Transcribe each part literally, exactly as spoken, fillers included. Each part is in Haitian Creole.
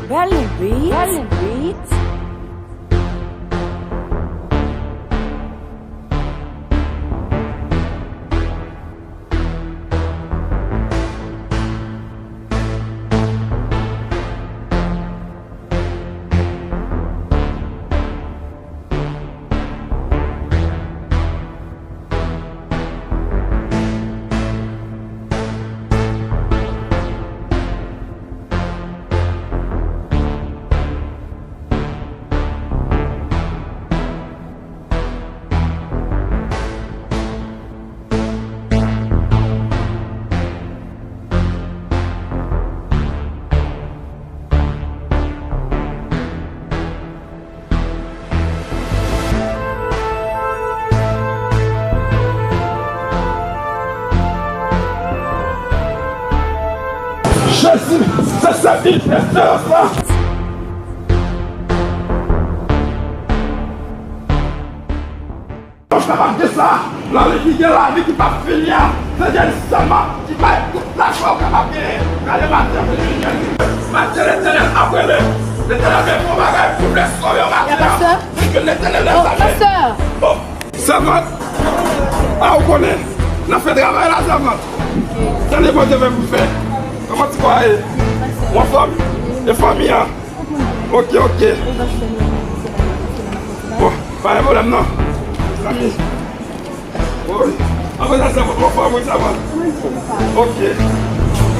Berlin Beats. Berlin Beats. Jezi, se sèl inik esperans lan. Mwen kapab di sa, nan li ki gen lavi ki p ap fini a, se Jezi sèlman ki bay tout lajwa ou kapab genyen. Gade maten, Jezi, maten Letènèl ap rele. Letènèl vle fè yon bagay pou nou sove yo maten an. Pastè? Piske Letènèl nan zame. Pastè! Oh, sèvant! A, ou konnen, n ap fè travay la, sèvant. Tande Bondye fè pou fè. Kòman ti kò a ye? Ou anfòm? E fanmi an? Ok, ok. Bon, pa gen pwoblèm non. Zanmi. Wi. Apre sa, sa va, ou anfòm, wi, sa va. Ok.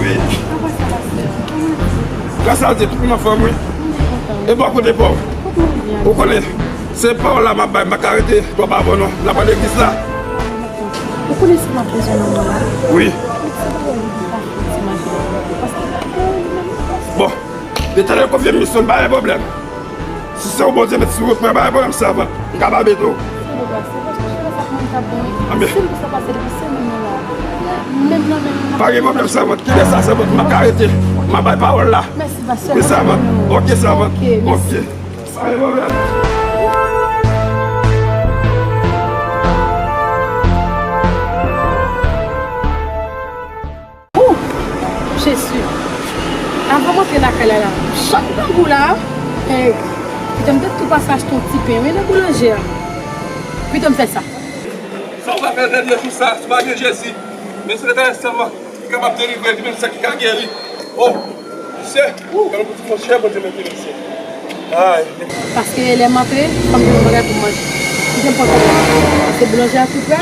Wi. Gras a Dye, tout moun anfòm, wi. E bò kote pa w? Ou konnen, se pawòl la m ap bay, m pa ka rete twòp avè w non. N ap al legliz la. Ou konnen sa m ap bezwen nan mwen la? Wi. Bon. Letènèl konfye m misyon, pa gen pwoblèm. Si se ou Bondye met sou wout mwen, pa gen pwoblèm, sèvant. M kapab ede w. Anben. Pa gen pwoblèm, sèvant. Kenbe sa, sèvant. M ap ka rete. M ap bay pawòl la. Wi, sèvant. Ok, sèvant. Ok. Pa gen pwoblèm. Ooh! Jezi! Avan m antre lakay la, la, m chòk grangou la. Eh, pito m te tou pase achte yon ti pen, wi, nan boulanje a. Pito m fè sa. Sa w va fè dènye jou sa, si w pa gen Jezi? Men se Letènèl sèlman ki kapab delivre, li menm sèl ki ka geri. Oh, misye, gade yon ti monchè, Bondye mete misye. Ay. Paske lè m antre, fò m gen yon bagay pou m manje. M gen pòt la. Se boulanje a ki prè. M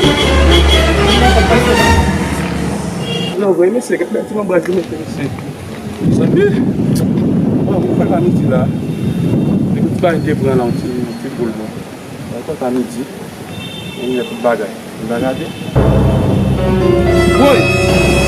gen pòt la. Non, vre, mesye, gade ti manbraj li mete, mesye. Santi? Bon, pou fè pa midi la. Li gen ti bagay te pran la, yon ti, ti boul, bon. Mwen kontan midi. Mwen gen tout bagay. Mwen gade. Woy!